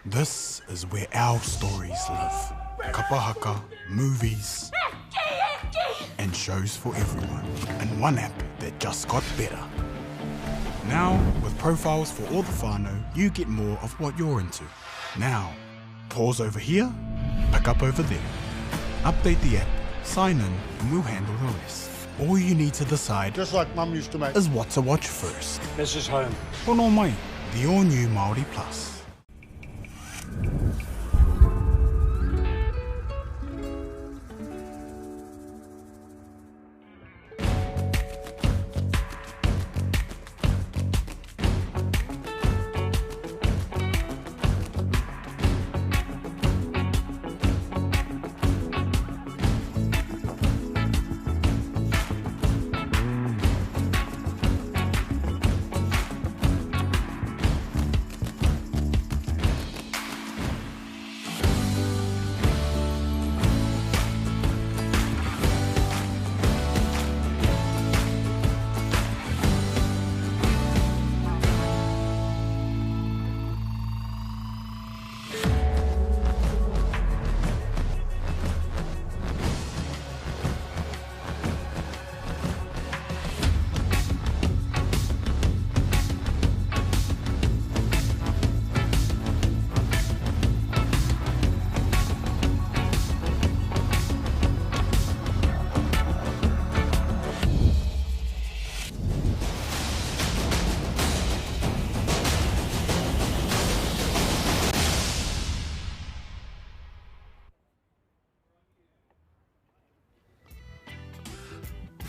This is where our stories live. Kapa haka, movies, and shows for everyone. And one app that just got better. Now, with profiles for all the whānau, you get more of what you're into. Now, pause over here, pick up over there. Update the app, sign in, and we'll handle the rest. All you need to decide Just like Mum used to make. is what to watch first. This is home. Pono mai, the all-new Māori Plus.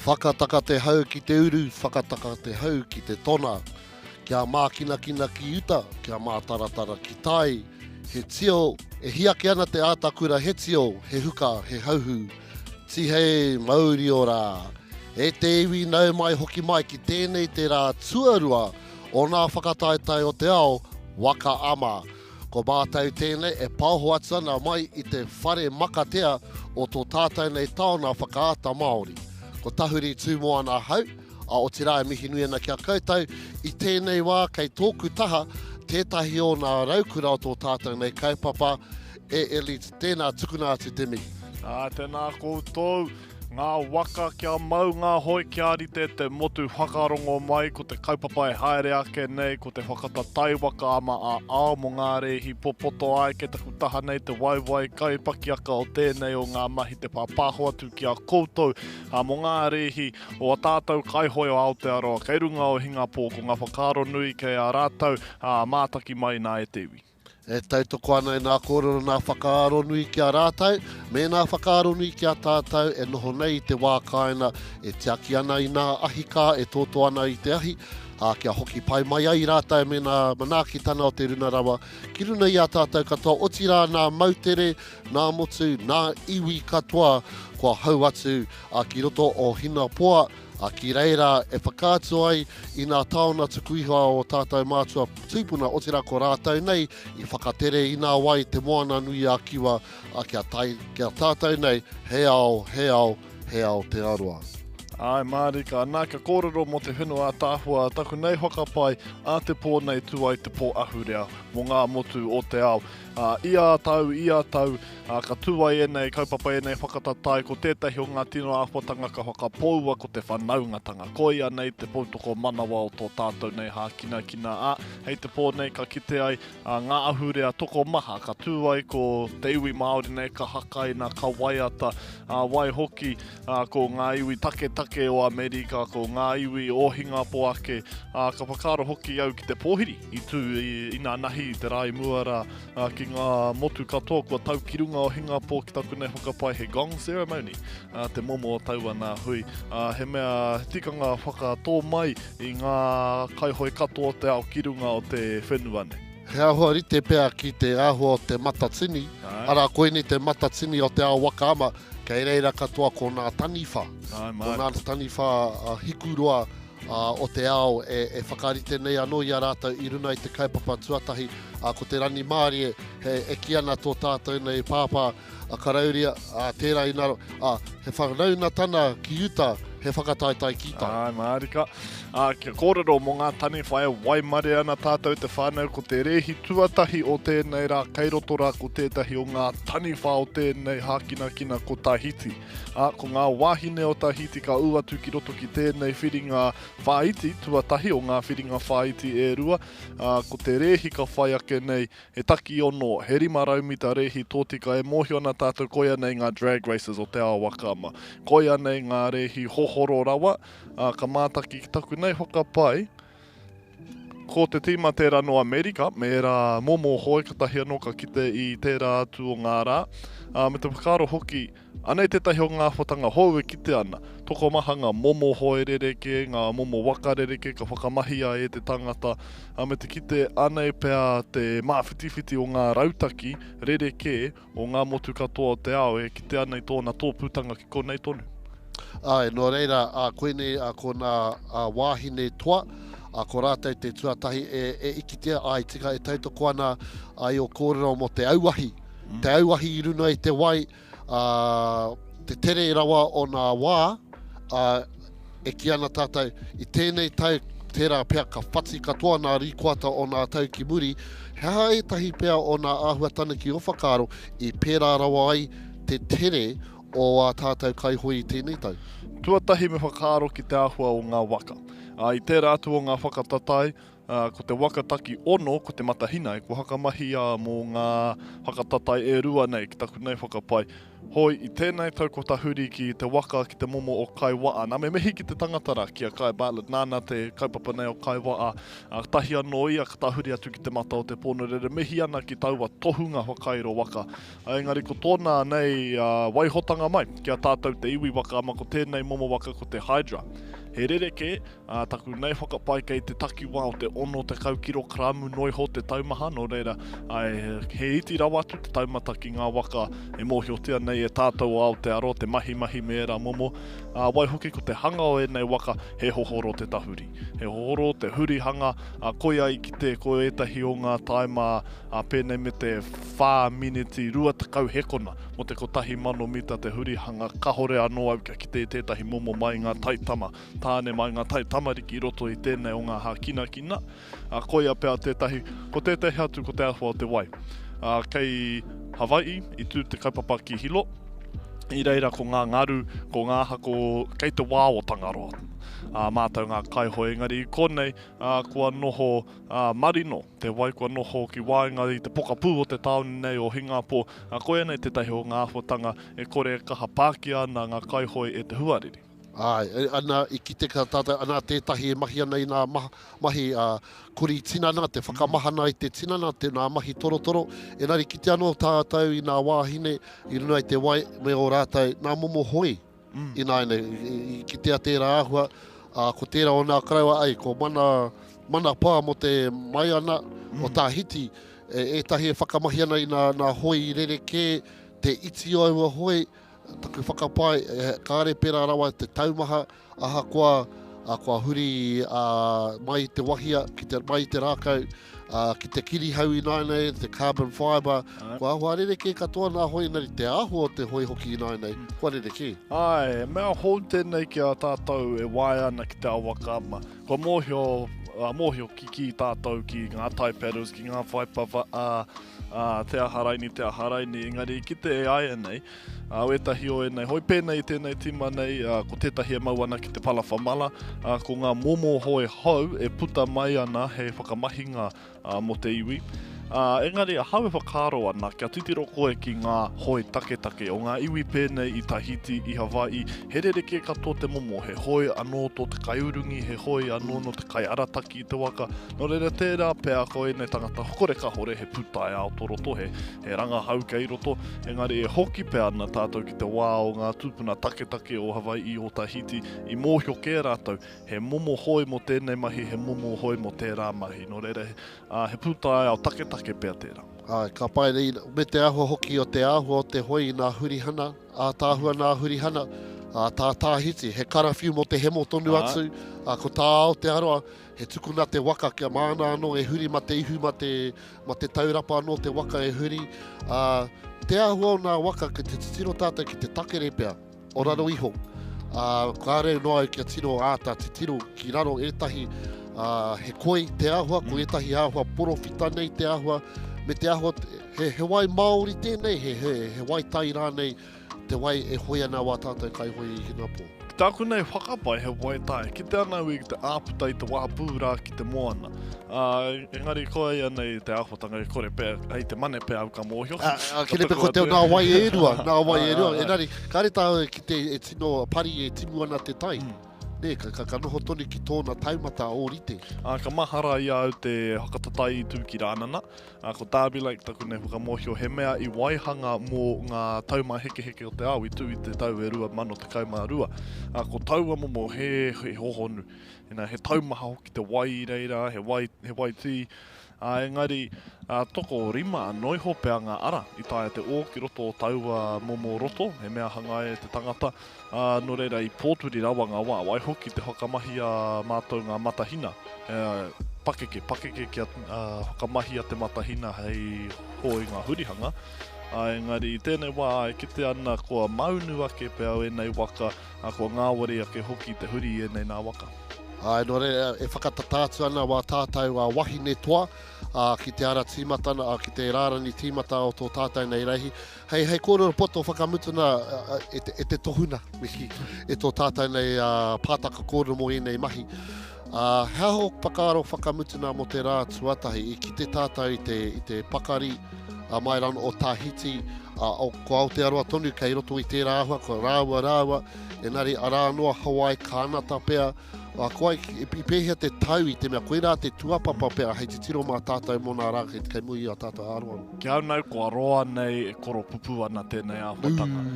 Whakataka te hau ki te uru, whakataka te hau ki te tona. Kia mākinakina ki uta, kia mātaratara ki tai. He tio, e hiake ana te ātakura he tio, he huka, he hauhū. Tihei mauri ora! E te iwi nau mai hoki mai ki tēnei te rā tuarua o nā whakataetae o te ao waka ama. Ko mātou tēnei e paoho atu ana mai i te whare makatea o tō tātou nei taona whakaata Māori. Ko Tahuri Tūmoana ahau, ā, otirā e mihi nui ana ki a koutou, i tēnei wā kei tōku taha tētahi o nā raukura o tō tātou nei kaupapa, e Elite, tēnā tukuna atu te mihi. Ā, tēnā koutou. Ngā waka kia mau ngā hoi kia rite te motu whakarongo mai ko te kaupapa e haere ake nei ko te whakatatai waka ama a ao mo ngā rēhi popoto ai kei taku taha nei te waewae kai pakiaka o tēnei o ngā mahi te pāpāho atu ki a koutou a mo ngā rēhi o a tātou kaihoe o Aotearoa kei runga o Hingapō ko ngā whakaaro nui kei a rātou ā mātaki mai nā e te iwi. E tautoko ana i nā kōrero nā whakaaro nui ki a rātou, me nā whakaaro nui ki a tātou e noho nei i te wā kāinga e tiaki ana i nā ahi kā e tōtō ana i te ahi, ā, kia hoki pai mai ai rātou me nā manaakitana o te runa rawa ki runa i a tātou katoa, otirā nā moutere, nā motu, nā iwi katoa kua hau atu ki roto o Hinapoa, Ā, ki reira e whakaatu ai i nā taona tuku iho a ō tātou mātua tūpuna, otirā ko rātou nei i whakatere i nā wai te Moana nui a Kiwa, ā, kia tae ki a tātou nei, he ao, he ao, he Aotearoa. Āe mārika, nā kia kōrero mō te whenua ātaahua, taku nei whakapae, ā te pō nei tū ai te pō ahurea mō ngā motu o te ao. Ā, ia tau, ia tau, ā, ka tū ai ēnei kaupapa, ēnei whakatatae, ko tētahi o ngā tino āhuatanga ka whakapoua ko te whanaungatanga. Koia nei te poutokomanawa o tō tātou nei hākinakina, ā, hei te pō nei ka kite ai ā, ngā ahurea tokomaha, ka tū ai ko te iwi Māori nei ka hakaina, ka waiata, ā, waihoki, ā, ko ngā iwi taketake o Amerika, ko ngā iwi o Hingapo ake, ā, ka whakaaro hoki au ki te pōhiri. I tū inānahi i te rā i mua rā ki ngā motu katoa kua tau ki runga o Hingapō ki taku nei whakapae he gong ceremony te momo o taua nā hui. He mea tikanga whakatō mai i ngā kaihoe katoa o te ao ki runga o te whenua nei. He āhua rite pea ki te āhua o te matatini, arā koinei te matatini o te ao waka ama, kei reira katoa ko nā taniwha, ko nā taniwha hikuroa o te ao e whakarite nei anō i a rātou i runa i te kaupapa tuatahi, ā, ko te rangimārie, he, e kī ana tō tātou nei pāpā, a Karauria, ā, tērā inā, ā, he whanaunatana ki uta, he whakataetae ki tai. Āe mārika. Ā, kia kōrero mō ngā taniwha e waimare ana tātou te whānau, ko te rēhi tuatahi o tēnei rā kei roto rā ko tētahi o ngā taniwha o tēnei hākinakina ko Tahiti. Ā, ko ngā wāhine o Tahiti ka ū atu ki roto ki tēnei whiringa whāiti, tuatahi o ngā whiringa whāiti e rua, ā, ko te rēhi ka whai ake nei He takiono, he 500 mita rēhi tōtika e mōhio ana tātou koia nei ngā drag races o te ao waka ama. Koia nei ngā rēhi hohoro rawa, ā, ka mātaki ki taku nei whakapae, ko te tīma tērā nō Amerika, me ērā momo hoe katahi anō ka kite i tērā atu o ngā rā, ā, me te whakaaro hoki, Anei tētahi o ngā āhuatanga hou e kitea ana. Tokomaha ngā momo hoe rerekē, ngā momo waka rerekē ka whakamahia e te tangata, ā, me te kite anei pea te māwhitiwhiti o ngā rautaki rerekē o ngā motu katoa o te ao e kitea ana i tōna tōpūtanga ki konei tonu. Āe, nō reira, ā, koinei ā, ko nā ā, wāhine toa, ā, ko rātou te tuatahi e, e i kitea, āe, tika e tautoko ana ā, i ō kōrero mō te auahi, te auahi i runga i te wai, ā, te tere rawa o nā wā, ā, e kī ana tātou, i tēnei tau, tērā pea ka whati katoa nā rīkoata o nā tau ki muri, he aha ētahi pea o nā āhuatana ki ō whakaaro i pērā rawa ai te tere o ā tātou kaihoe i tēnei tau? Tuatahi me whakaaro ki te āhua o ngā waka. Ā, i tērā atu o ngā whakatatae, Ā, ko te waka taki ono, ko Te Matahinae, kua whakamahia mō ngā whakatatae e rua nei, ki taku nei whakapae. Hoi, i tēnei tau kua tahuri ki te waka, ki te momo o Kaiwaa. Nā, me mihi ki te tangata rā, ki a Kai Bartlett, nāna te kaupapa nei o Kaiwaa. Ā, tahi anō ia ka tahuri atu ki te mata o te pōnurere, mihi ana ki taua tohunga whakairo waka. Ā, engari ko tōna nei waihotanga mai ki a tātou te iwi waka ama, ko tēnei momo waka ko te Hydra. He rerekē, Ā, taku nei whakapae kei te takiwā o te 60 kirokaramu noiho te taumaha, nō reira, āe, he iti rawa atu te taumata ki ngā waka e mōhiotia nei e tātou o Aotearoa, te mahimahi me ērā momo. Ā, waihoki ko te hanga o ēnei waka, he hohoro te tahuri. He hohoro te hurihanga, ā, koia i kite ko ētahi o ngā taima, ā, pēnei me te whā miniti 20 hekona mō te 1000 mita te hurihanga, kahore anō au kia kite i tētahi momo mai i ngā taitama. Tāne mai ngā tai tamariki i roto i tēnei o ngā hākinakina, ā, koia pea tētahi, ko tētahi atu ko te āhua o te wai. Ā, kei Hawaii i tū te kaupapa ki Hilo, i reira ko ngā ngaru, ko ngā aha, ko, kei te wā o Tangaroa ā mātou ngā kaihoe, engari i konei, ā, kua noho, ā, marino te wai, kua noho ki waenga i te pokapū o te tāone nei o Hingāpō, ā, koia nei tētahi o ngā āhuatanga e kore e kaha pākia ana ngā kaihoe e te huarere. Āe, ana, i kite ka tātou, ana tētahi e mahi ana i nā mahi kori tinana, te whakamahana i te tinana, te nā mahi torotoro, engari kite anō tātou i nā wāhine i runga i te wai me ō rātou nā momo hoi ināianei, i kitea tērā āhua, ā, ko tērā o nā karaua, ai, ko mana, mana pā mō te mai ana o Tahiti, e, ētahi e whakamahi ana i nā, nā hoi rerekē, te iti o aua hoi, Taku whakapae, kāre pērā rawa te taumaha, ahakoa kua huri mai i te wahia, ki te, mai i te rākau, ki te kirihau ināianei, te carbon fibre, kua āhua rerekē katoa nā hoi, engari te āhua o te hoi hoki ināianei, kua rerekē. Āe, he mea hou tēnei ki a tātou e waea ana ki te ao waka ama. Kua mōhio, mōhio kikī tātou ki ngā tai paddles, ki ngā whaipapa, ā, ā, te aha raini, te aha raini, engari i kite e āianei, ā, wētahi o ēnei hoi pēnei i tēnei tīma nei, ā, ko tētahi e mau ana ki te palawhamala, ā, ko ngā momo hoe hou e puta mai ana hei whakamahinga, ā, mō te iwi. Ā, engari ahau e whakaaro ana kia titiro koe ki ngā hoe taketake o ngā iwi pēnei i Tahiti, i Hawaii, he rerekē katoa te momo, he hoe anō tō te kaiurungi, he hoe anō nō te kaiarataki i te waka, Nō reira, tērā pea ko ēnei tangata kore kahore he pūtaiao tō roto, he, he rangahau kei roto, engari e hoki pea ana tātou ki te wā o ngā tūpuna taketake o Hawaii, o Tahiti, i mōhio kē rātou, he momo hoi mō tēnei mahi, he momo hoi mō tērā mahi. Nō reira, he, ā, he pūtaiao taketake pea tērā. Āe, ka pai, me te āhua hoki o te āhua o te hoi inā hurihana, ātaahua nā hurihana, ā, tā Tāhiti, he karawhiu mō te hemo tonu atu, ā, ko tā Aotearoa, He tukuna te waka kia māna anō e huri ma te ihu ma te, ma te taurapa anō te waka e huri. Ā, te āhua o nā waka ki te titiro tātou ki te takere pea o raro iho. Ā, kāre noa au kia tino āta titiro ki raro ētahi, ā, he koi te āhua, ko ētahi āhua porowhita nei te āhua, me te āhua, he, he wai māori tēnei, he, he, he wai tai rānei te wai e hoe ana wā tātou kaihoe i Hinapō. Ki tāku nei whakapae he wai tai, kite ana au i te āputa i te wahapū rā ki te moana. Ā, engari koia nei te āhuatanga e kore pea, hei te mane pea au ka mōhio. Ā, ā, kene pea ko te nā wai e rua, nā wai e rua, engari kāre tāu e kite e tino pari e timu ana te tai. Nē, ka, ka, ka noho tonu ki tōna taumata ōrite. Ā, ka mahara i a au te whakatatai i tū ki Rānana. Ā, ko Derby Lake taku nei whakamōhio, he mea i waihanga mō ngā taumāhekeheke o te ao i tū i te tau e 2012. Ā, ko taua momo he, he hohonu. Ina, he taumaha hoki te wai i reira, he wai, he waitī. Ā, engari, ā, tokorima anō iho pea ngā ara i taea te ō ki roto o taua momo roto, he mea hangaia e te tangata, ā, nō reira i pōturi rawa ngā wā, waihoki te whakamahia mātou ngā matahina, ā, pakeke, pakeke kia, ā, whakamahia te matahina hei hoe i ngā hurihanga, ā, engari i tēnei wā e kite ana kua maunu ake pea ēnei waka, ā, kua ngāwari ake hoki te huri i ēnei nā waka. Āe, nō reira, e whakatata atu ana wā tātou a wahine toa, ā, ki te ara tīmatana, ā, ki te rārangi tīmata o tō tātou nei reihi. Hei, hei kōrero poto whakamutuna e te, e te tohuna, me kī, e tō tātou nei ā, pātaka kōrero mō ēnei mahi. Ā, he aha ō whakaaro whakamutuna mō te rā tuatahi? I kite tātou i te, i te pakari ā, mai rānō o Tahiti, ā, o, ko Aotearoa tonu kei roto i tērā āhua, ko rāua, rāua, Engari arā anō a Hawaii, Kānata pea, ā, ko ai, i pēhea te tau i te mea koirā te tuapapa pea hei titiro mā tātou mō nā rā kei, kei muri i a tātou aroaro. Ki au nau kua roa nei e koropupū ana tēnei āhuatanga.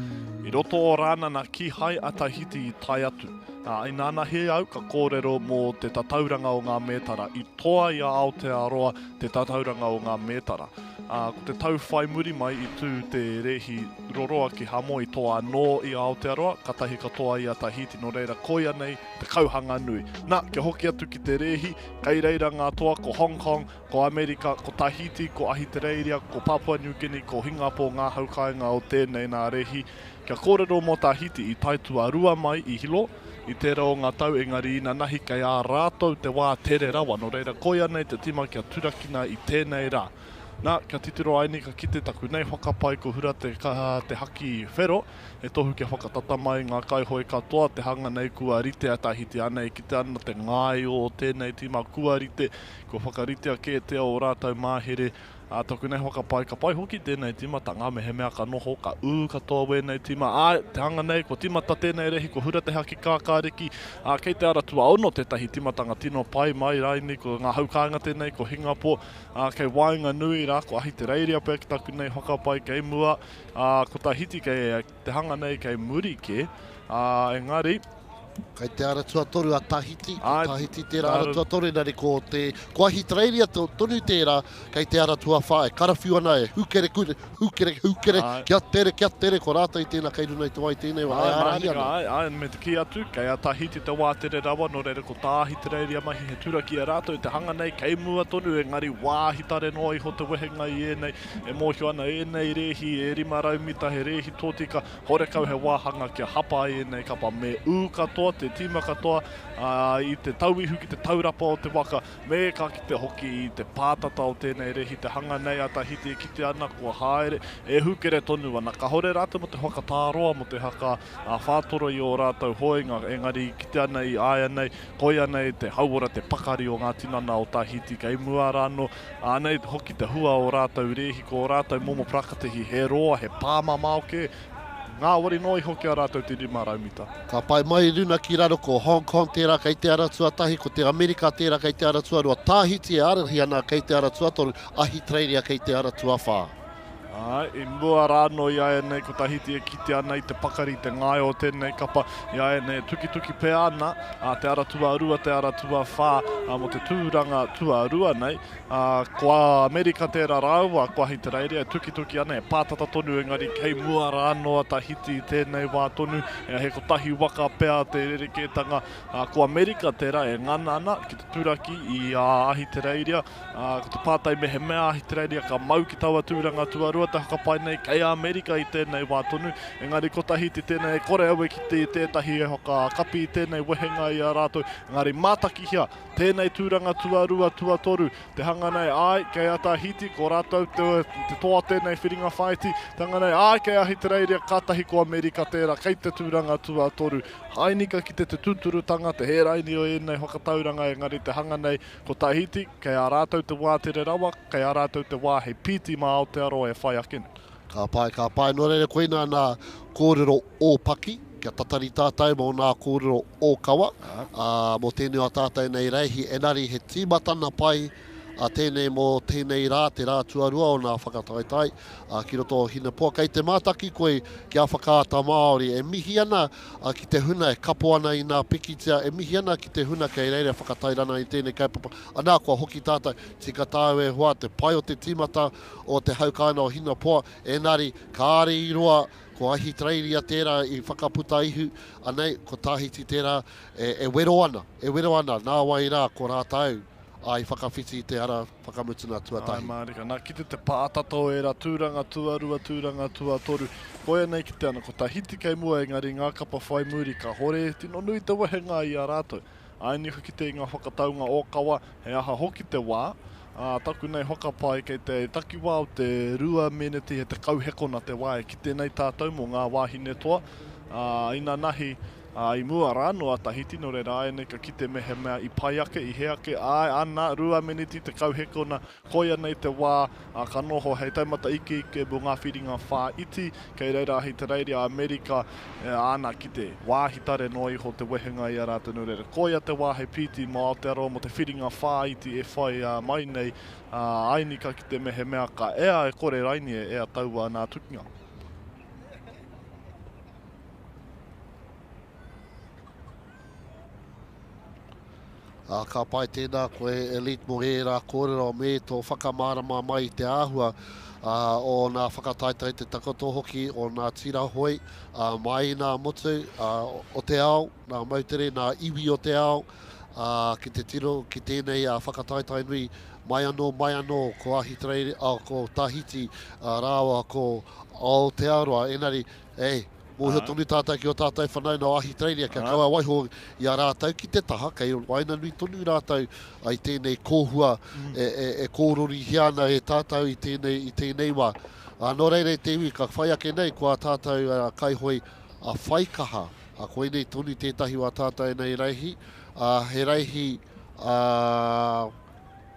I roto o Rānana kīhai a Tahiti i tae atu. Ā, inānahi au ka kōrero mō te tatauranga o ngā mētara. I toa i a Aotearoa te tatauranga o ngā mētara. Ā, ko te tau whai muri mai i tū te rēhi roroa ki Hamo i toa anō i a Aotearoa, katahi ka toa i a Tahiti, nō reira koia nei te kauhanga nui. Nā, kia hoki atu ki te rēhi, kei reira ngā toa ko Hong Kong, ko Amerika, ko Tahiti, ko Ahitereiria, ko Papua New Guinea, ko Hingapō ngā hau kāinga o tēnei nā rēhi. Kia kōrero mō Tahiti i tae tuarua mai i Hilo, i tērā o ngā tau engari inanahi kei a rātou te wā tere rawa, nō reira koia nei te tima kia turakina i tēnei rā. Nā, kia titiro aini ka kite taku nei whakapae ko Hura te te haki whero, he tohu kia whakatata mai ngā kaihoe katoa, te hanga nei kua rite a Tahiti anei kite ana te ngāio o tēnei tima kua rite, kua whakaritea kētia ō rātou māhere, Ā, taku nei whakapae, ka pai hoki tēnei tīmatanga, mehemea ka noho, ka ū katoa wēnei tīma. Āe, te hanga nei, kua tīmata tēnei rehi, kua hura te haki kākāriki, ā, kei te ara tuaono tētahi tīmatanga tino pai mai raini, ko ngā hau kāinga tēnei, ko Hingapo, ā, kei waenganui rā, ko Ahitereiria pea ki taku nei whakapae kei mua, ā, ko Tahiti kei te hanga nei kei muri kē, ā, engari. Kei te ara tuatoru a Tahiti, ko Tahiti tērā ara tuatoru, engari ko te, ko Ahitereiria tonu tērā, kei te ara tuawhā e karawhiu ana e hūkere, kure, hūkere, hūkere, kia tere, kia tere, ko rātou tēnā kei runga i te wai tēnei wā, e ārahi ana. Āe, āe, me te kī atu, kei a Tahiti te wā tere rawa, nō reira ko tā Ahitereiria mahi he turaki e rātou te hanga nei, kei mua tonu, engari wāhi tare noa iho te wehenga i ēnei, e mōhio ana ēnei rēhi e 500 mita he rēhi tōtika, Horekau he wāhanga kia hapa ai ēnei kapa. Me ū katoa, te tīma katoa, ā, i te tauihu ki te taurapa o te waka, me ka kite hoki i te pātata o tēnei rehi, te hanga nei a Tahiti e kite ana kua haere, e hūkere tonu ana. Kahore rātou mō te whakatāroa, mō te haka whātoro i ō rātou hoenga, engari kite ana i āianei, koia nei te hauora, te pakari o ngā tinana o Tahiti kei mua rānō. Anei hoki te hua o rātou rēhi, ko ō rātou momo parakatihi, he roa, he pāmamao kē, ngāwari noa iho ki a rātou te 500 mita. Ka pae mai i runa ki raro ko Hong Kong tērā kei te ara tuatahi, ko te Amerika tērā kei te ara tuarua, Tāhiti e ārahi ana kei te ara tuatoru, Ahitereiria kei te ara tuawhā. Āe, i mua rā anō i āianei ko Tahiti e kite ana i te pakari, te ngaio o tēnei kapa, i āianei e tukituki pea ana, ā, te ara tuarua, te ara tuawhā, ā, mō te tūranga tuarua nei, ā, ko Amerika tērā rāua, ko Ahitereiria e tukituki ana, e pātata tonu engari kei mua rā anō a Tahiti i tēnei wā tonu, he kotahi waka pea te rerekētanga, ā, ko Amerika tērā e ngana ana ki te turaki i a Ahitereiria, Ā, ko te pātai mehemea Ahitereiria ka mau ki taua tūranga tuarua. rua te whakapae nei kei Amerika i tēnei wā tonu. Engari ko Tahiti tēnei e kore au e kite i tētahi e whakakapi i tēnei wehenga i a rātou. Engari mātakihia tēnei tūranga tuarua, tuatoru, te hanga nei, āe, kei a Tahiti, ko rātou te, te toa tēnei whiringa whāiti, te hanga nei, āe, kei Ahitereiria, kātahi ko Amerika tērā, kei te tūranga tuatoru. Hainika ki te te tūturutanga, te hēraini o ēnei whakatauranga, engari te hanga nei, ko Tahiti, kei a rātou te wā tere rawa, kei a rātou te wā hei pīti mā Aotearoa e whai ake nei. Ka pai, ka pai. Nō reira, koinā nā kōrero ōpaki, kia tatari tātou mō nā kōrero ōkawa, ā, mō tēnei o a tātou nei reihi, engari he tīmatana pai a tēnei mō tēnei rā, te rā tuarua o nā whakataetae, ā, ki roto o Hinepoa. Kei te mātaki koe ki a Whakaata Māori, e mihi ana ki te huna e kapo ana i nā pikitia, e mihi ana ki te huna kei reira e whakatairana i tēnei kaupapa. Anā, kua hoki tātou, tika tāu e hoa, te pai o te tīmata o te hau kāinga o Hinapoa, engari, kāre i roa, ko Ahitereiria tērā i whakaputa ihu, anei, ko Tahiti tērā e, e wero ana, e wero ana, nāwai rā, ko rātou, ā, i whakawhiti i te ara whakamutuna tuatahi. Āe mārika, nā, kite te pātata o ērā tūranga tuarua, tūranga tuatoru, koia nei kite ana, ko Tahiti kei mua, engari ngā kapa whai muri, kāhore e tino nui te wehenga i a rātou. Āe ka kite i ngā whakataunga ōkawa, he aha hoki te wā, ā, taku nei whakapae kei te takiwā o te rua meneti he 10 hekona te wā e kite nei tātou mō ngā wāhine toa, ā, inanahi, ā, i mua rānō a Tahiti, nō reira āianei ka kite mehemea i pai ake, i hē ake, āe, ana, rua meneti 10 hekona, Koia nei te wā, ā, ka noho hei taumata ikeike mō ngā whiringa whāiti, kei reira a Ahitereiria, Amerika, e, āna ki te wāhi tare noa iho te wehenga i a rātou. Nō reira, koia te wā hei pīti mō Aotearoa mō te whiringa whāiti e whai mai nei, ā, aini ka kite mehemea ka ea, e kore raini e ea taua nā tukinga. Ā, ka pai tēnā koe Elite mō ērā kōrero me tō whakamārama mai i te āhua o nā whakataetae te takoto hoki o nā tira hoi mai i nā motu o te ao, nā moutere, nā iwi o te ao, ā, ki te tiro ki tēnei whakataetae nui mai anō, mai anō ko Ahitereiria, ko Tahiti rāua ko Aotearoa. Engari, e, Mōhio tonu tātou ki ō tātou whanaunga o Ahitereiria kia kaua waiho i a rātou ki te taha, kei waenganui tonu rātou i tēnei kōhua e kōrorihia ana e tātou i tēnei, i tēnei wā. Nō reira e te iwi, ka whai ake nei ko ā tātou kaihoe whaikaha, koinei tonu tētahi o ā tātou nei reihi, he reihi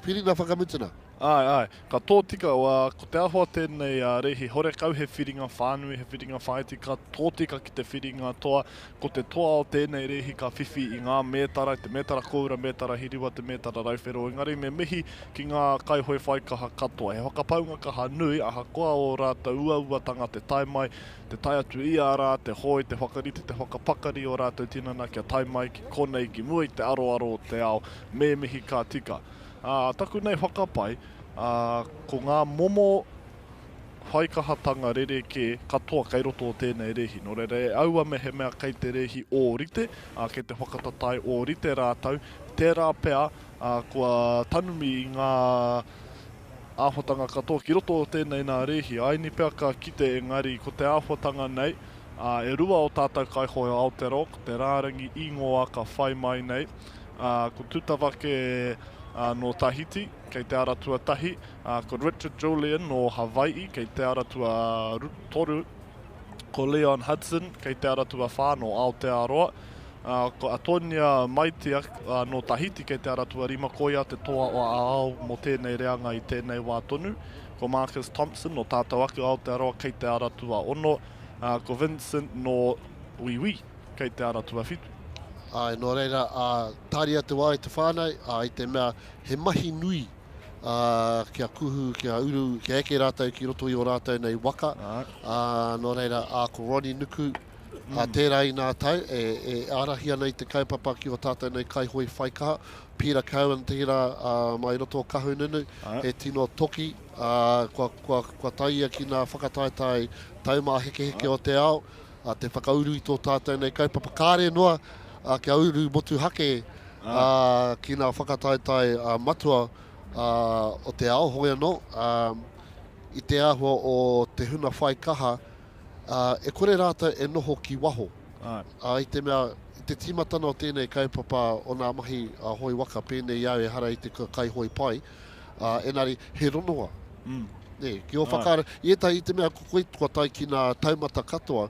whiringa whakamutuna. Āe, āe. Ka tōtika, ko te āhua tēnei a Rehi, horekau he whiringa whānui, he whiringa whāiti, ka tōtika ki te whiringa toa. Ko te toa o tēnei rēhi ka whiwhi i ngā mētara, te mētara kōura, mētara hiriwa, te mētara rauwhero. Engari me mihi ki ngā kaihoe whaikaha katoa. He whakapaunga kaha nui, ahakoa ō rātou uauatanga te tae mai, te tae atu i a rā, te hoe, te whakarite, te whakapakari ō rātou tinana kia tae mai ki konei, ki mua i te aroaro o te ao. Me mihi ka tika. Ā, taku nei whakapae, ā, ko ngā momo whaikahatanga rerekē katoa kei roto o tēnei rēhi. Nō reira, e aua mehemea kei te rēhi ōrite, ā, kei te whakatatae ōrite rātou, tērā pea, ā, kua tanumi i ngā āhuatanga katoa ki roto o tēnei nā rēhi. Aini pea ka kite engari ko te āhuatanga nei, ā, e rua o tātou kaihoe o Aotearoa, ko te rārangi īngoa ka whai mai nei, ā, ko Tutavake nō Tahiti, kei te ara tuatahi, ā, ko Richard Julian nō Hawai'i, kei te ara tuatoru, ko Leon Hudson, kei te ara tuawhā nō Aotearoa, ā, ko Atonia Maitia nō Tahiti, kei te ara tuarima, koia te toa o ā-ao mō tēnei reanga i tēnei wā tonu, ko Marcus Thompson nō tātou ake o Aotearoa, kei te ara tuaono, ā, ko Vincent nō Wīwī. Kei te ara tuawhitu. Āe, nō reira, ā, tāria te wā i te whānau, ā, i te mea he mahi nui, ā, kia kuhu, kia uru, kia eke rātou ki roto i ō rātou nei waka, ā, nō reira, ā, ko Ronnie Nuku, ā, tērā i nā tau e, e ārahi ana i te kaupapa ki ō tātou nei kaihoe whaikaha, Peter Cowan tērā, ā, mai roto o Kahungunu, he tino toki, ā, kua, kua, kua tae ia ki nā whakataetae taumāhekeheke o te ao, a te whakauru i tō tātou nei kaupapa. Kāre noa kia uru motuhake ki ngā whakataetae matua o te ao, hoi anō. i te āhua o te huna whai kaha, ā, e kore rātou e noho ki waho. Āe. Ā, i te mea, i te tīmatana o tēnei kaupapa o nā mahi a hoe waka pēnei i au ehara i te kaihoe pai, ā, engari he rononga. Mm. Nē, ki ō Āe. whakaaro, i ētahi i te mea ko koe kua tae ki nā taumata katoa,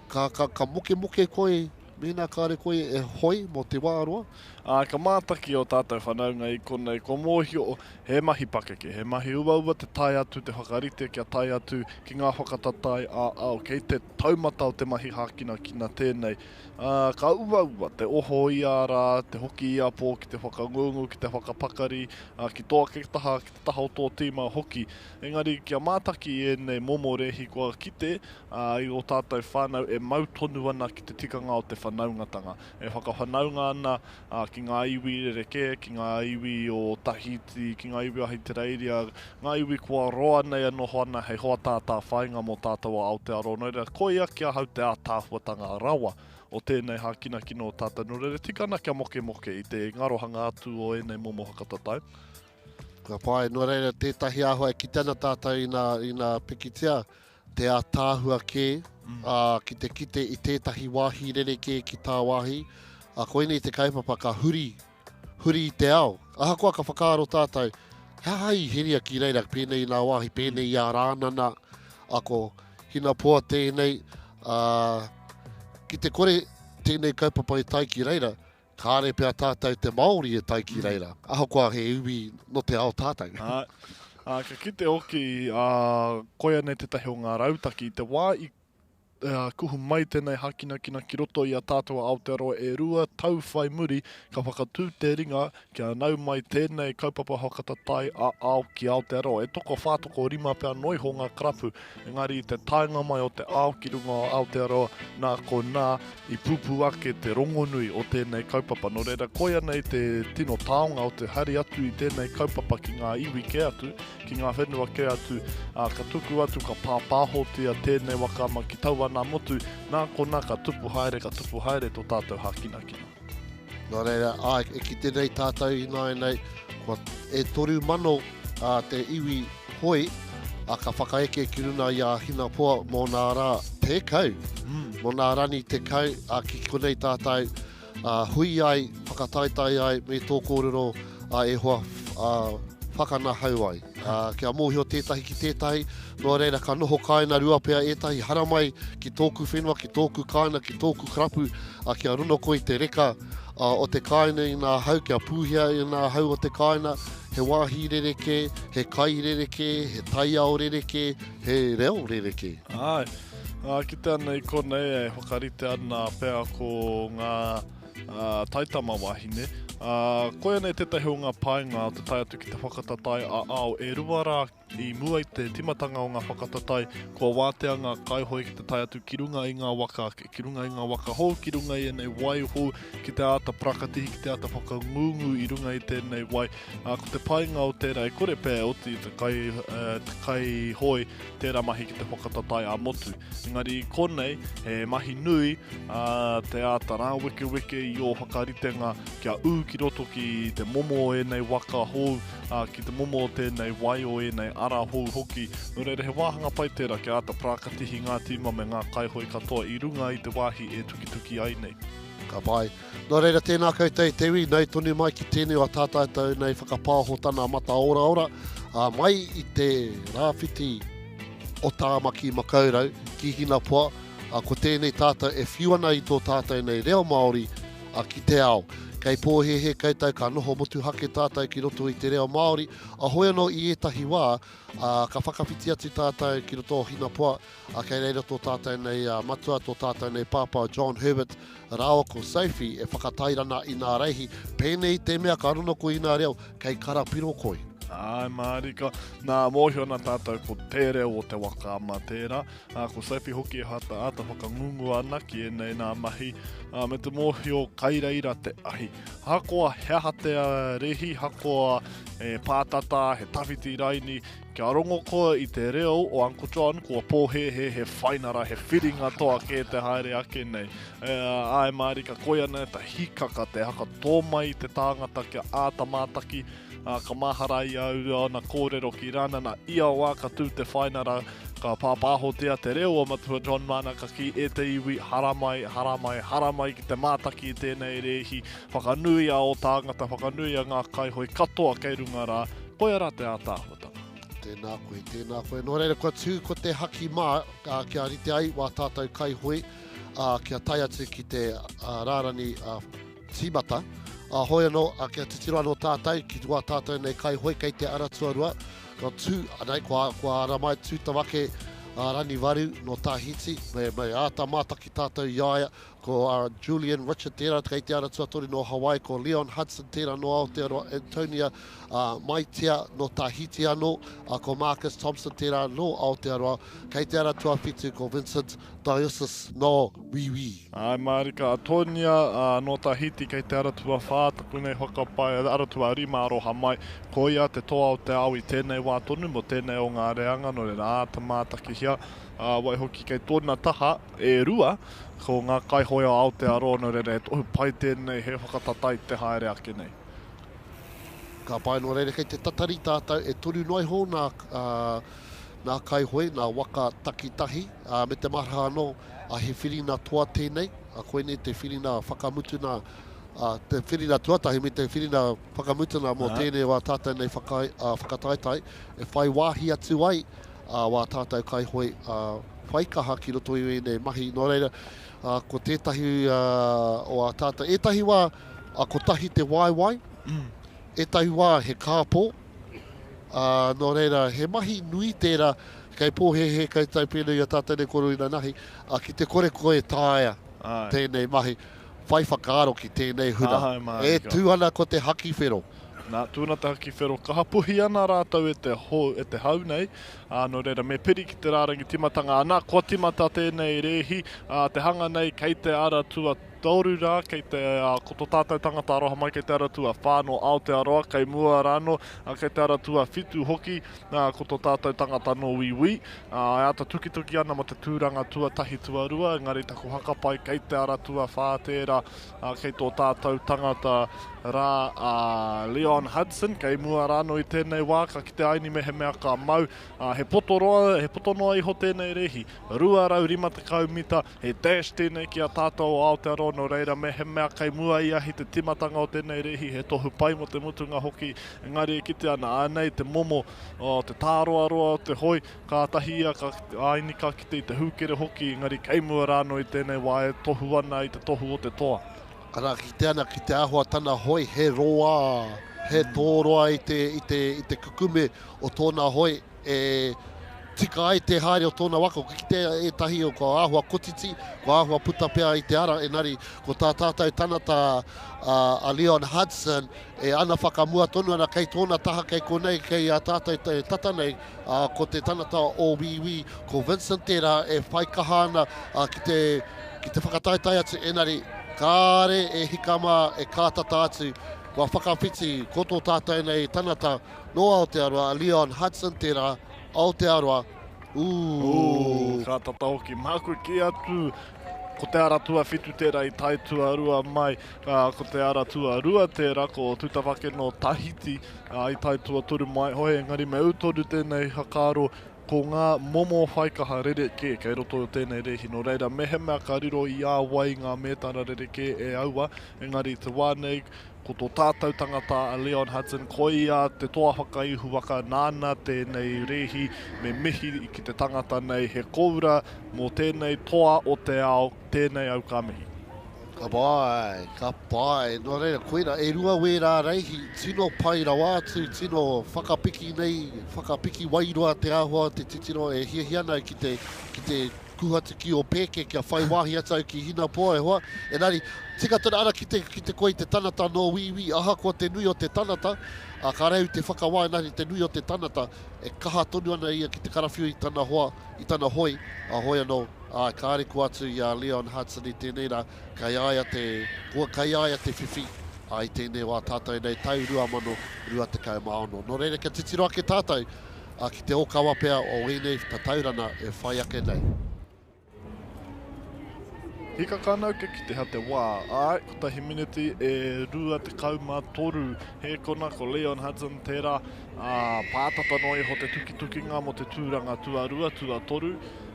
ka, ka, ka mokemoke koe mēnā kāre koe e hoe mō te wā roa? Ā, ka mātaki ō tātou whanaunga i konei, kua mōhio, he mahi pakeke, he mahi uaua te tae atu, te whakarite kia tae atu ki ngā whakatatae ā-ao. Kei te taumata o te mahi hākinakina tēnei. Ā, ka uaua te oho ia rā, te hoki ia pō ki te whakangungu, ki te whakapakari, ā, ki tō ake taha, ki te taha o tō tīma hoki. Engari, kia mātaki i ēnei momo rēhi kua kite, ā, i ō tātou whānau e mau tonu ana ki te tikanga o te whanaungatanga, e whakawhanaunga ana, ā, ki ngā iwi rerekē, ki ngā iwi o Tahiti, ki ngā iwi o Ahitereiria, ngā iwi kua roa nei e noho ana hei hoa tātāwhāinga mō tātou a Aotearoa. Nō reira, koia ki ahau te ātaahuatanga rawa o tēnei hākinakina o tātou. Nō reira, tika ana kia mokemoke i te ngarohanga atu o ēnei momo whakatatau. Ka pai, nō reira tētahi āhua e kite ana tātou ina, ina pikitia, te ātaahua kē, ā, ki te kite i tētahi wāhi rerekē ki tāwāhi, ā, koinei te kaupapa ka huri, huri i te ao. Ahakoa ka whakaaro tātou, he aha i heria ki reira pēnei i ngā wāhi, pēnei i a Rānana, ā, ko Hinapoa tēnei, ā, ki te kore tēnei kaupapa e tae ki reira, Kāre pea tātou te Māori e tae ki reira, ahakoa he iwi nō te ao tātou. Āe, ā, ka kite hoki, ā, koia nei tētahi o ngā rautaki. I te wā i kuhu mai tēnei hākinakina ki roto i a tātou a Aotearoa e 2 tau whai muri, ka whakatū te ringa kia nau mai tēnei kaupapa whakatatae ā-ao ki Aotearoa. E tokowhā, tokorima pea noa iho ngā karapu, engari i te taenga mai o te ao ki runga o Aotearoa, nā konā, I pupū ake te rongonui o tēnei kaupapa, nō reira koia nei te tino taonga o te hari atu i tēnei kaupapa ki ngā iwi kē atu, ki ngā whenua kē atu, ā, ka tuku atu, ka pāpāhotia tēnei waka ama ki taua nā motu, nā konā ka tupu haere, ka tupu haere tō tātou hākinakina. Nō reira, āe, e kite nei tātou ināianei, kua e 3,000 ā, te iwi hoi, ā, ka whakaeke ki runa i a Hinapoa mō nā rā 10, mō nā rani 10, ā, ki konei tātou, ā, hui ai, whakataetae ai me tō kōrero, ā, e hoa, ā, whakanahau ai. Ā, kia mōhio tētahi ki tētahi, nō reira ka noho kāina rua pea ētahi, haramai ki tōku whenua, ki tōku kāina, ki tōku karapu, ā, kia rono koe i te reka, ā, o te kāina i nā hau, kia pūhia i nā hau o te kāina, he wāhi rerekē, he kai rerekē, he taiao rerekē, he reo rerekē. Āe, ā, kite ana i konei e whakarite ana pea ko ngā taitama wāhine, ā, koia nei tētahi o ngā painga o te tae atu ki te whakatatae ā-ao e rua rā I mua i te timatanga o ngā whakatatae, kua wātea ngā kaihoe ki te tae atu ki runga i ngā waka ake, ki runga i ngā waka hou, ki runga i ēnei wai hou, ki te āta parakatihi, ki te āta whakangungu i runga i tēnei wai. Ā, ko te painga o tērā, e kore pea e oti i te kai, te kaihoe tērā mahi ki te whakatatae ā-motu. Engari i konei, he mahi nui, ā, te āta rāwekeweke i ō whakaritenga kia ū ki roto ki te momo o ēnei waka hou, ā, ki te momo o tēnei wai, o ēnei ara hou hoki. Nō reira, he wāhanga pai tērā kia āta prākatihi ngā tīma me ngā kaihoe katoa i runga i te wāhi e tukituki ai nei. Ka pai. Nō reira, tēnā koutou e te iwi, nau tonu mai ki tēnei o a tātātou nei whakapāhotana mataoraora, ā, mai i te rāwhiti o Tāmaki Makaurau ki Hinapoa, ā, ko tēnei tātou e whiu ana i tō tātou nei reo Māori, ā, ki te ao. Kei pōhēhē koutou ka noho motuhake tātou ki roto i te reo Māori, ā, hoi anō i ētahi wā, ā, ka whakawhiti atu tātou ki roto o Hinapoa, ā, kei reira tō tātou nei matua, tō tātou nei pāpā John Herbert rāua ko Sophie e whakatairana i nā reihi, pēnei i te mea ka rono koe i nā reo, kei karapiro koe. Āe mārika, nā, mōhio ana tātou ko te reo o te waka ama tērā, ā, ko Sophie hoki e āta, āta whakangungua ana ki ēnei nā mahi, ā, me te mōhio kai reira te ahi. Ahakoa he aha te rēhi, ahakoa e pātata, he tawhiti raini, Kia rongo koa i te reo o Uncle John, kua pōhēhē he whainara, he whiringa toa kē te haere ake nei. E, āe mārika, koia nei te hikaka, te hakatō mai i te tāngata kia āta mātaki, Ā, ka mahara i a au āna kōrero ki Rānana, ia wā ka tū te whainara, ka pāpāhotia te reo o Matua John Mana ka kī, E te iwi, haramai, haramai, haramai ki te mātaki i tēnei rēhi, whakanuia ō tāngata, whakanuia ngā kaihoe katoa kei runga rā, koia rā te ātaahuatanga. Tēnā koe, tēnā koe. Nō reira, kua tū ko te haki mā, ā, kia rite ai wā tātou kaihoe, ā, kia tae atu ki te rārani, ā, tīmata. Ā, hoi anō, ā, kia titiro anō tātou ki wā tātou nei kaihoe kei te ara tuarua, kua tū, anei, kua, kua ara mai tū tawake a Rani Waru nō Tahiti, me, me āta mātaki tātou i a ia, ko a Julian Richard tērā kei te ara tuatoru nō Hawaii, ko Leon Hudson tērā nō Aotearoa, Antonia ā, Maitia nō Tahiti anō, ā, ko Marcus Thompson tērā nō Aotearoa, kei te ara tuawhitu ko Vincent Diosis nō Wīwī. Āe mārika a Tonia, ā, nō Tahiti kei te ara tuawhā taku nei whakapae, ara tuarima aroha mai. Ko ia te toa o te ao i tēnei wā tonu mō tēnei o ngā reanga, nō reira āta mātakihia, ā, waihoki kei tōna taha e rua, ko ngā kaihoe o Aotearoa, nō reira he tohu pai tēnei, he whakatatai te haere ake nei. Ka pai, nō reira kei te tatari tātou e toru noa iho nā, ā, nā kaihoe, nā waka takitahi, ā, me te mahara anō, ā, he whirina toa tēnei, ā, koinei te whirina whakamutuna, ā, te whirina tuatahi me te whirina whakamutuna mō tēnei wā tātou nei whakai, ā, whakataetae, e whai wāhi atu ai, ā, wā tātou kaihoe, ā, whaikaha ki roto i ēnei mahi. Nō reira, ā, ko tētahi, ā, o ā tātou, ētahi wā, ā, kotahi te waewae, ētahi wā he kāpō, Ā, nō reira, he mahi nui tērā, kei pōhēhē koutou pēnei i a tātou nei koro inanahi, ā, ki te kore koe e taea tēnei mahi, whai whakaaro ki tēnei huna. E tū ana ko te haki whero. Nā, tū ana te haki whero, kaha puhi ana rātou e te hou, e te hau nei, ā, nō reira, me piri ki te rārangi tīmatanga. Anā, kua tīmata tēnei rēhi, ā, te hanga nei kei te ara tua Toru rā kei te, ko to tātou tangata aroha mai kei te ara tuawhā nō Aotearoa, kei mua rānō, kei te ara tuawhitu hoki, ko to tātou tangata nō Wīwī. E āta tukituki ana mō te tūranga tuatahi tuarua, engari taku whakapae kei te ara tuawhā tērā, kei tō tātou tangata rā a Leon Hudson, kei mua rānō i tēnei wā, ka kite ai ni mehemea ka mau. He poto roa, he poto noa iho tēnei rēhi, 250 mita, He dash tēnei ki a tātou o Aotearoa, nō reira mehemea kei mua i ahi te timatanga o tēnei rēhi, he tohu pai mō te mutunga hoki, engari e kite ana, ānei te momo o te tāroaroa o te hoi, kātahi ia ka, āini ka kite i te hūkere hoki, engari kei mua rānō i tēnei wā e tohu ana i te tohu o te toa. Arā, kite ana ki te āhua tana hoi, he roa, he tōroa i te, i te, i te kukume o tōna hoi, e tika ai te haere o tōna waka. Kua kitea ētahi o kua āhua kotiti, kua āhua puta pea i te ara, engari ko tā tātou tanata a Leon Hudson e ana whakamua tonu ana kei tōna taha kei konei, kei a tātou e tata nei, ko te tanata o Wīwī, ko Vincent tērā e whai kaha ana ki te, ki te whakataetae atu, engari kāre e hika mā, e kātata atu, kua whakawhiti ko tō tātou nei tanata Nō Aotearoa a Leon Hudson tērā, Aotearoa, ū. Ū, ka tata hoki. Māku e kī atu, ko te ara tuawhitu tērā i tae tuarua mai, ā, ko te ara tuarua tērā, ko Tutawake nō Tahiti, ā, i tae tuatoru mai hoi, engari me ū tonu tēnei whakaaro, ko ngā momo whaikaha rerekē kei roto o tēnei rēhi. Nō reira, mehemea ka riro i a wai ngā mētara rerekē e aua, engari i te wā nei, Ko tō tātou tangata a Leon Hudson, koia te toa whakaihu waka nāna tēnei rēhi, me mihi ki te tangata nei, he koura mō tēnei toa o te ao, tēnei au ka mihi. Ka pai, ka pai. Nō reira, koira, e rua wērā reihi, tino pai rawa atu, tino whakapiki nei, whakapiki wairua te āhua o te titiro e hiahia ana ki te, ki te Kuhu atu ki o pēke kia whai wāhi atu au ki Hinapoa e hoa. Engari, tika tonu ara ki te, ki te koe i te tanata nō Wīwī, ahakoa te nui o te tanata, ā, ka reu te whakawā engari te nui o te tanata, e kaha tonu ana ia ki te karawhiu i tana hoa, i tana hoi, ā, hoi anō, āe, kāre kua atu i a Leon Hudson i tēnei rā, kei a ia te, kua kei a ia te whiwhi, ā, i tēnei wā tātou nei tau 2026. Nō reira, kia titiro ake tātou, ā, ki te ōkawa pea o ēnei tatauranga e whai ake nei. Hikaka ana au kia kite hea te wā. Āe, kotahi miniti e 23 hēkona, ko Leon Hudson tērā, ā, pātata noa iho te tukitukinga mō te tūranga tuarua, tuatoru.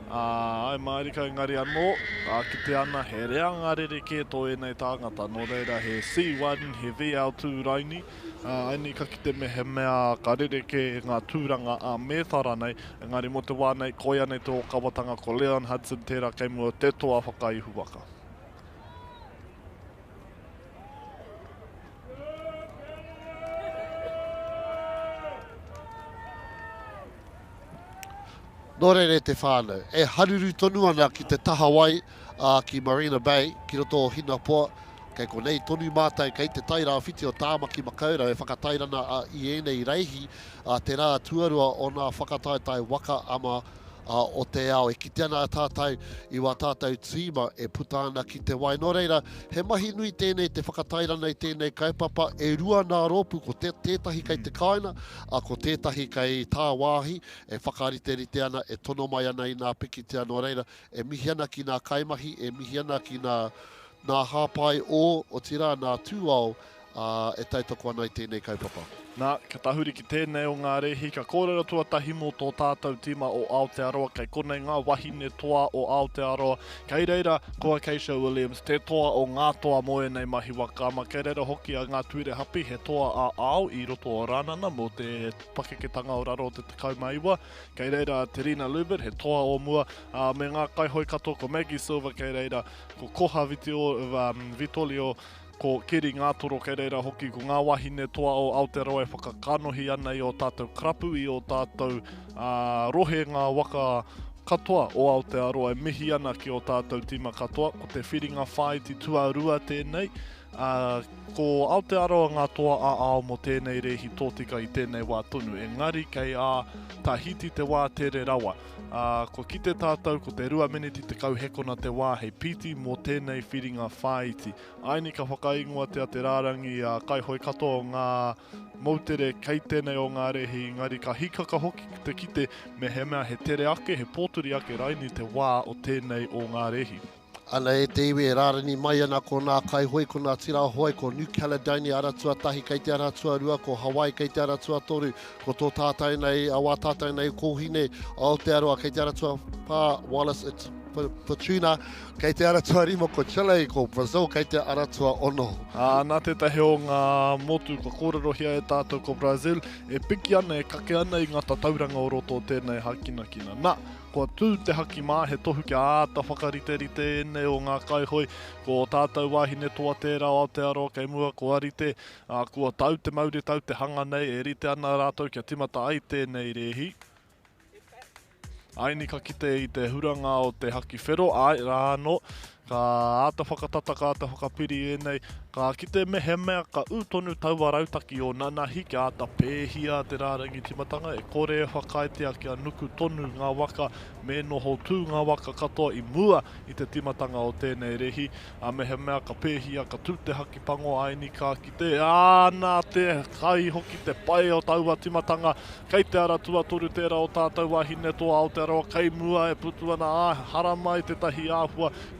Ā, āe mārika engari anō, ā, kite ana he reanga rerekē tō ēnei tāngata, nō reira he C1, he VL2 raini, ā, aini ka kite mehemea ka rerekē ngā tūranga ā-mētara nei, Engari mō te wā nei, koia nei te ōkawatanga ko Leon Hudson tērā kei mua te toa whakaihuwaka. Nō reira e te whānau, e haruru tonu ana ki te taha wai, ā, ki Marina Bay, ki roto o Hinapoa, Kei konei tonu mātou kei te tai rāwhiti o Tāmaki Makaurau e whakatairana a i ēnei reihi a te rā tuarua o nā whakataetae waka ama o te ao. E kite ana a tātou i wā tātou tīma e puta ana ki te wai. Nō reira, he mahi nui tēnei te whakatairana i tēnei kaupapa. E rua nā rōpū, ko te, tētahi kei te kāinga, a ko tētahi kei tāwāhi e whakariterite ana, e tono mai ana i nā pikitia. Nō reira, e mihi ana ki nā kaimahi, e mihi ana ki nā Nā Hāpai Ō, otirā nā Tūao, ā, e tautoko ana i tēnei kaupapa. Nā, ka tahuri ki tēnei o ngā rēhi, ka kōrero tuatahi mō tō tātou tīma o Aotearoa, kei konei ngā wahine toa o Aotearoa, kei reira ko Acacia Williams, te toa o ngā toa mō ēnei mahi waka ama, kei reira hoki a Ngā Tuire Hapi, he toa ā-ao i roto o Rānana mō te pakeketanga o raro o te 19, kei reira a Te Rina Lubert, he toa o mua, ā, me ngā kaihoe katoa, ko Maggie Silver kei reira, Ko Koha Vitolio, ko Keri Ngātoro kei reira hoki, ko ngā wāhine toa o Aotearoa e whakakanohi ana i ō tātou karapu, i ō tātou rohe ngā waka katoa o Aotearoa e mihi ana ki ō tātou tīma katoa. Ko te whiringa whāiti tuarua tēnei, ā, ko Aotearoa ngā toa ā-ao mō tēnei rēhi tōtika i tēnei wā tonu, engari kei a Tahiti te wā tere rawa. Ā, kua kite tātou ko te rua meneti 10 hekona te wā hei pīti mō tēnei whiringa whāiti. Aini ka whakaingoatia te rārangi ā kaihoe katoa o ngā moutere kei tēnei o ngā rēhi engari ka hīkaka hoki te kite mehemea he tere ake, he pōturi ake raini te wā o tēnei o ngā rēhi. Ana e te iwi e rārani mai ana ko nā kaihoe, ko nā tira hoe, ko New Caledonia ara tuatahi kei te ara tuarua, ko Hawaii kei te ara tuatoru, ko tō tātou nei, a wā tātou nei kōhine, Aotearoa kei te ara tuawhā, Wallis et Futuna, kei te ara tuarima ko Chile, ko Brazil kei te ara tuaono. Ā, nā tētahi o ngā motu kua kōrerohia e tātou ko Brazil, e piki ana, e kake ana i ngā tatauranga o roto o tēnei hākinakina. Nā, Kua tū te haki mā, he tohu kia āta whakariterite ēnei o ngā kaihoe, ko ō tātou wāhine toa tērā o Aotearoa kei mua, kua rite, ā, kua tau te mauritau te hanga nei, e rite ana rātou kia timata ai tēnei rēhi. Aini ka kite i te huranga o te haki whero, āe, rā anō, Ka āta whakatata, ka āta whakapiri ēnei, ka kite mehemea ka ū tonu taua rautaki o nanahi kia āta pēhia te rārangi tīmatanga, e kore e whakaaetia kia nuku tonu ngā waka, me noho tū ngā waka katoa i mua i te tīmatanga o tēnei rēhi, ā, mehemea ka pēhia, ka tū te haki pango aini ka kite, ā, nā te kai hoki te pai o taua tīmatanga, Kei te ara tuatoru tērā o tātou wāhine toa Aotearoa kei mua e putu ana, ā, haramai tētahi āhua, kua.